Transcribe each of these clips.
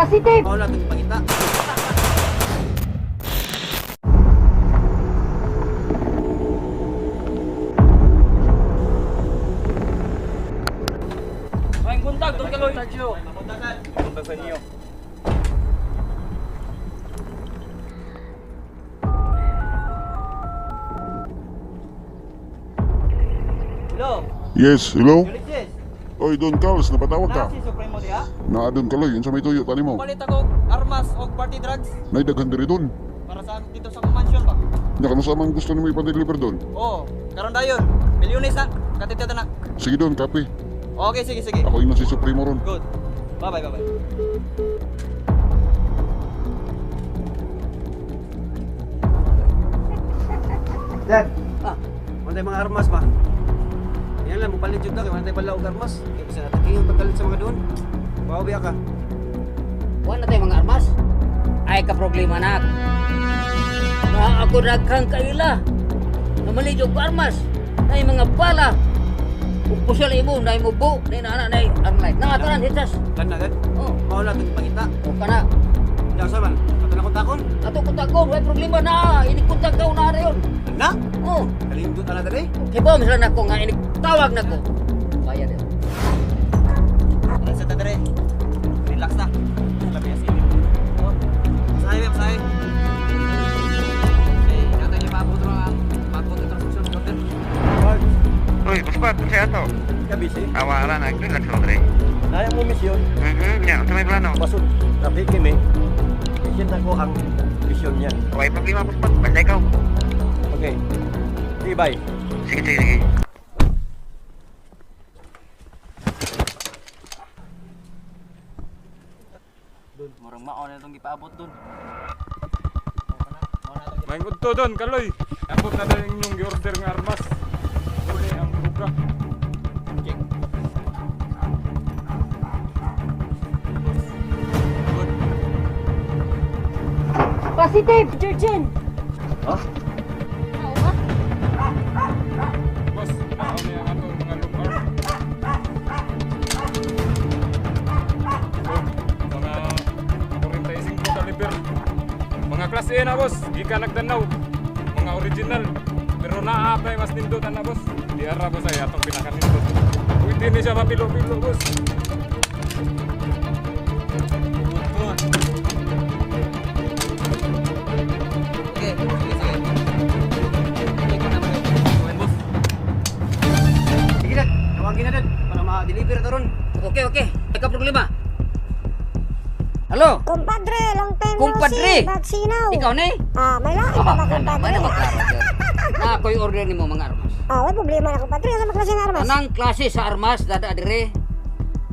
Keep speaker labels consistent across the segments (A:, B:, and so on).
A: Positive!
B: Mao na itong pangita.
C: May buntag, Don Kaloy. Buntag sa inyo.
B: Hello,
D: Yes, hello?
B: Ulysses.
D: Oy, Don Carlos, napatawag ka.
B: Na si Supremo diha.
D: Naa Don Kaloy, unsa may tuyo tani mo?
B: Palit ako armas og party drugs
D: Nay daghan diri don.
B: para sa dito sa akong mansion ba.
D: Nya kano sa man gusto nimo ipa-deliver don?
B: Oo, karon dayon. Milyones na. Katitita na.
D: Sige don, kape.
B: Okay, sige sige.
D: Ako ino si Supremo ron.
B: Good. Bye bye, bye bye.
E: Dad,
F: Ah,
E: wala mga armas ba? Yan lang, mupalit yun ta, kay wala tayo pala og armas. Kaya bisa natin yung pagkalit sa mga doon. Bawa ka.
F: wala na tayo mga armas. Ay ka problema na. Na ako daghang kaila. Namalig og armas. Na yung mga bala. Ug pusil imo na imo bu, na ina na armlight. Na aturan hitas.
E: Kan na, Dad.
F: Oh,
E: Mao na itong pangita.
F: o kana.
E: Diyan sa man, ato na kong takon.
F: Ato kontak ko, way problema na. Ini kontak ka na rayon.
E: Na?
F: Oh,
E: Kalindot na dali.
F: kibaw sila nako nga ini tawag nako. Bayad yun.
B: Tara sa tadere. Relax na. Labi na sili. Oh. Sahay, beb, sahay. Okay, natin ipaabot ro ang paabot ang transaction order.
G: Uy, Puspat, unsa ato?
E: Ka busy.
G: Awa ra na relax lang dre.
E: Naya mo misyon.
G: Nya, unsa may plano?
E: Basod, traffic kami. Mission ako ang misyon niya.
G: Way problema, Puspat. Basta ikaw.
E: Okay. Sige, bye.
G: Sige, sige, sige.
B: Dun, murang mao na itong gipaabot dun.
C: May udto Don Kaloy. Abot na dayon inyong gi-order nga armas. Uli ang buka.
B: Check. Good.
A: Positive, Georgian!
E: Huh?
C: Boss, mao ni ang atong mga lugar. So, mga 45 kaliber. Mga klase A na boss, gikan nagdanaw. Mga original. Pero naa pa mas nindot ana boss. Di ara boss ay atong pinakanindot. Pwede ni siya mapilo-pilo boss.
B: Good, good. Okay, sige, sige. Check ko na ba? Gawin, boss.
E: Sige, Dad. Tawagin na, Dad. Para ma-deliver na ron.
F: Okay, okay. Ay ka problema. Hello,
H: Compadre, long time
F: Kumpadre!
H: no see. Vaccinaw.
F: Ikaw ni?
H: Ah, may lain pa ba, compadre?
F: Mana maklaro gyud. Na ako'y order nimo mga armas.
H: Ah, may problema na, compadre. Ano maklase ng armas?
F: Anang klase sa armas dada dire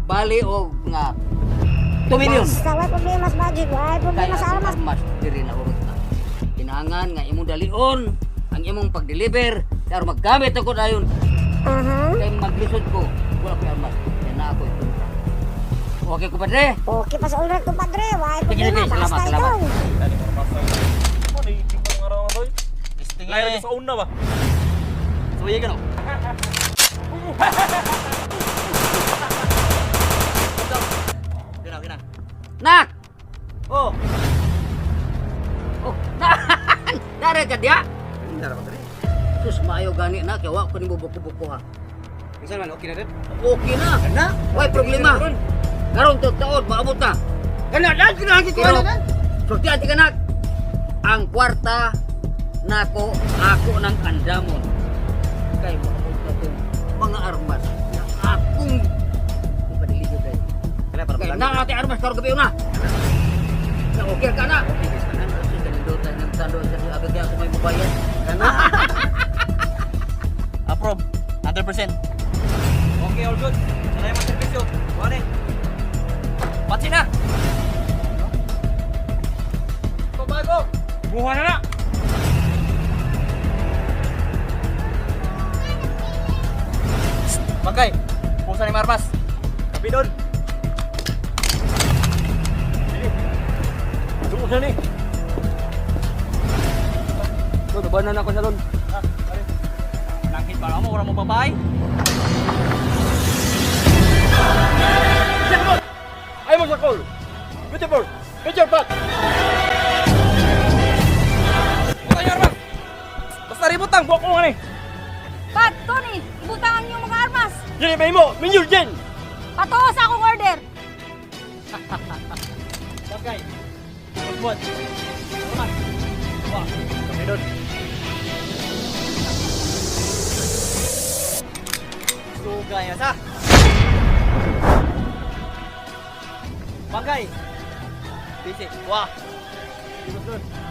F: bali og nga 2 million.
H: Basta, may problema sa budget. May problema
F: Kaya
H: sa
F: ang
H: armas.
F: armas dire na urot na. Kinahanglan nga imong dalion ang imong pag-deliver kay maggamit ako dayon
H: Aha.
F: kay maglisod ko wala ko'y armas. Kaya na ako'y kontra. Okay kumpadre?
H: Okay pa sa all right, compadre. May
F: Sige,
H: problema.
F: sige, salamat,
H: Basta
F: salamat.
H: ikaw.
B: Layo sa una ba? Suya ka no? Gina, gina.
F: Nak!
E: Oh.
F: Oh, na! Dare ka diya?
E: Nara ko dali.
F: Sus maayo gani na kay wa ko nimo buko-buko ha.
E: Minsan man, okay na, Dad.
F: Okay na.
E: Na?
F: Way problema. Karon to taon maabot na.
E: Kana, Dad. Kinahanglan ko
F: Pero,
E: na, Dad.
F: sultian ti kanak. Ang kwarta nako ako ng andamon. Kay maabot na tong mga armas na akong ipadiligo tayo.
E: Kana, para
F: Kay
E: magamit.
F: na ate armas karon gabi na. Na okay ka na. Kanindot ng sando sa agad kaya ako may mubayad.
E: Kana.
B: Approve. 100%. Okay, all good. Sana yung mga servisyo. Kuha na eh. Patsi na! Ito bago!
C: Buha na na.
B: Bangkay! Pusa ni Marmas.
E: Kapi, Don. Sige. Tungo na ni. Don, ubanan ako sa Don.
B: Ah, pare. Langkit para mo, wala mo babae.
E: Ay mo sa call. Beautiful. Picture back.
B: Butang yung armas! Basta ributang, buwak ko nga ni!
A: Pat, Tony, ibutang ang inyong mga armas.
E: Dili ba mo? Minyo din.
A: Patuo sa akong order.
E: Bagay. Pagbuhat. Armas. Wah, kami doon. Sugay asa. Bagay. Bisi. Wah. Doon.